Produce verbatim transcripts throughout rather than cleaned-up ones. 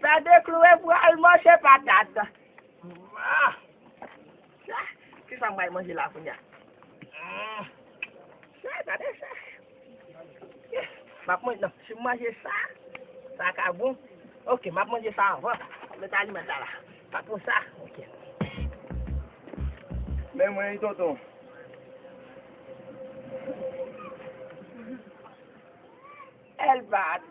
Pè Dekloure pral manje patat. Ah! Sa, kisa m pral manje la kounye a? Ah! Sa, gade sa. M ap manje, non, si m manje sa, sa ka bon. Ok, m ap manje sa anvan. Met alimèt la la. Pa pou sa. Ok. Men mwen, tonton. Elbat.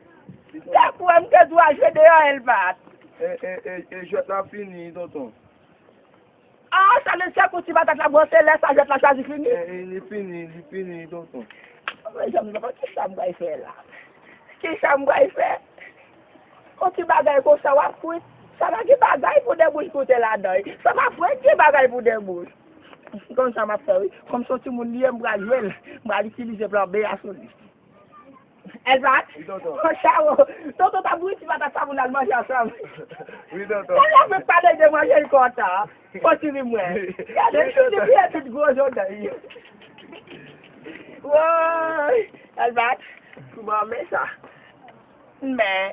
Dapre m te dwe al jwe deyò, Elbat. E, e, e, e jwèt la fini, tonton. Ah, sa vle di se kou ti patat la bwose lè sa jwèt la chwazi fini? E, e, li fini, li fini, tonton. Mezanmi, papa, kisa m pral fè la? Kisa m pral fè? Yon ti bagay konsa w ap kwit. Sa pa gen bagay pou de bouch goute ladan. Sa pa vre gen bagay pou de bouch. Konn sa m ap fè, wi. Kòm se yon timoun li ye, m pral jwe l. M pral itilize plan B a sou li. Elbat? Wi, tonton. Konsa, o. Tonton t ap bouyi ti patat sa pou n al manje ansanm. Wi, tonton. Lè l ap pale de manje, l kontan. Fò ti ri mwen. Gade, wi, tonton. Li byen tout gwo zo dan li. Woy! Elbat, bon, men sa. Men.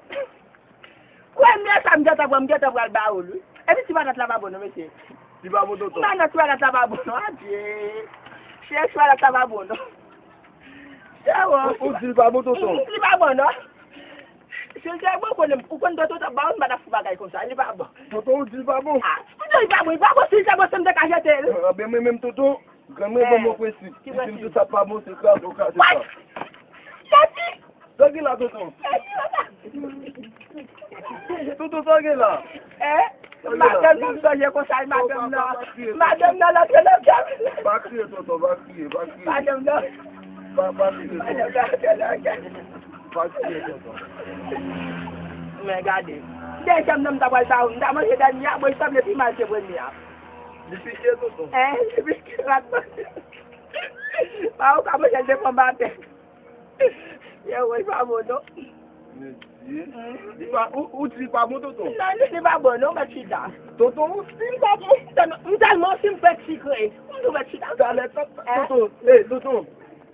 Premye sa m gentan pran, m gentan pral ba ou l, wi. Epi ti patat la pa bon non, mesye. Li pa bon, tonton? Nan, nan, ti patat la pa bon non, adye. Chè, ti patat la pa bon non. Chè, o. Ou, ou di l pa bon, tonton? Li pa bon non. Si l te bon, ou konnen, ou konnen tonton t ap ba ou, m pa t ap fè bagay konsa. Li pa bon. Tonton, ou di l pa bon? Ah, tonton, li pa bon, li pa bon. Si l te bon, se m te ka jete l. Ah, ben, mwen menm, tonton, granmwen ban mwen prensip. Ki prensip? Li di m tout sa k pa bon, se kraze, w kraze sa. What? Sa ki la, tonton? Tonton, sa gen la? Eh? Madanm nan sonje konsa, madanm nan. Madanm nan, l antre nan kè m. Pa kriye, tonton, pa kriye, pa kriye. Madanm nan. Pa, pa kriye, tonton. Madanm nan antre nan kè m. Pa kriye, tonton. Men gade. Dezyèm nan, m ta pral ba ou. M ta manje dènye a, bon, li sanble pi mal ke premye a. Li pike, tonton. Eh, li pike, rat. Pa ou ka manje l devan maten. Yo, wi, pa bon, non. Mesye. Li pa, ou, ou di li pa bon, tonton? Non, li, li pa bon, non, mèt chita. Tonton, ou di li pa bon? Tèlman, m tèlman si m fèk sikre. M tou mèt chita. Talè, tonton, eh, tonton,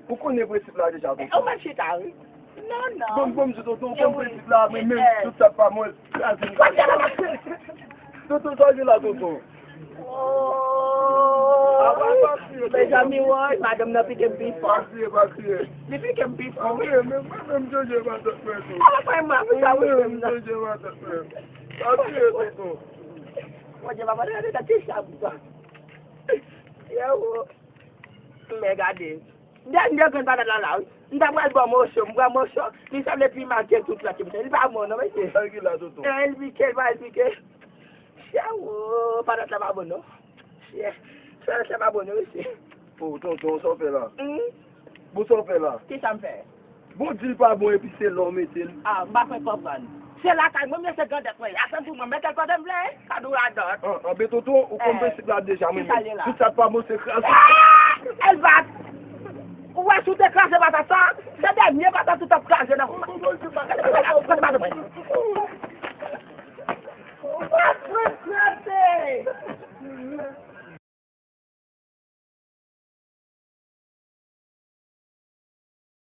ou konnen prensip la deja, tonton. Ou mèt chita, wi. Non, non. Bon, bon, m di tonton, ou konn prensip la, men menm tout sa k pa bon, kraze. Tonton, sa gen la, tonton? Oh! Mezanmi, woy, madanm nan pike m pi fò. Pa kriye, pa kriye. Li pike m pi fò. Pa kriye, men mwen menm, Jojo pa tèt mwen tou. Ala fè mwen, pou sa, wi, mwen menm, Jojo pa tèt mwen. Pa kriye, tonton. Bondye, papa, gade, gade, ti chat, sa. Yo, men gade. Dènye grenn patat la la, wi. M ta pral ba w moso, m pran moso, li sanble pi mal ke tout lòt yo. Li pa bon non, mesye. Sa ki la, tonton? Eh, li pike, li pa, li pike. Chè, o, patat la pa bon non. Chè, patat la pa bon non, mesye. O, tonton, sa w fè la? Hmm? Bon, sa w fè la? Kisa m fè? Bon, di l pa bon epi se lè w mete l. Ah, m pa fè konprann. Se lakay mwen, men se grandèt mwen ye. Atann pou mwen, mete l kote m vle, pa dou radòt. Ah, ah, ben tonton, ou konn prensip la deja, men menm. Tout sa k pa bon, se kraze. Ah! Elbat! Ou wè si w te kraze patat sa, se dènye patat ou t ap kraze nan. Ou konn prensip la.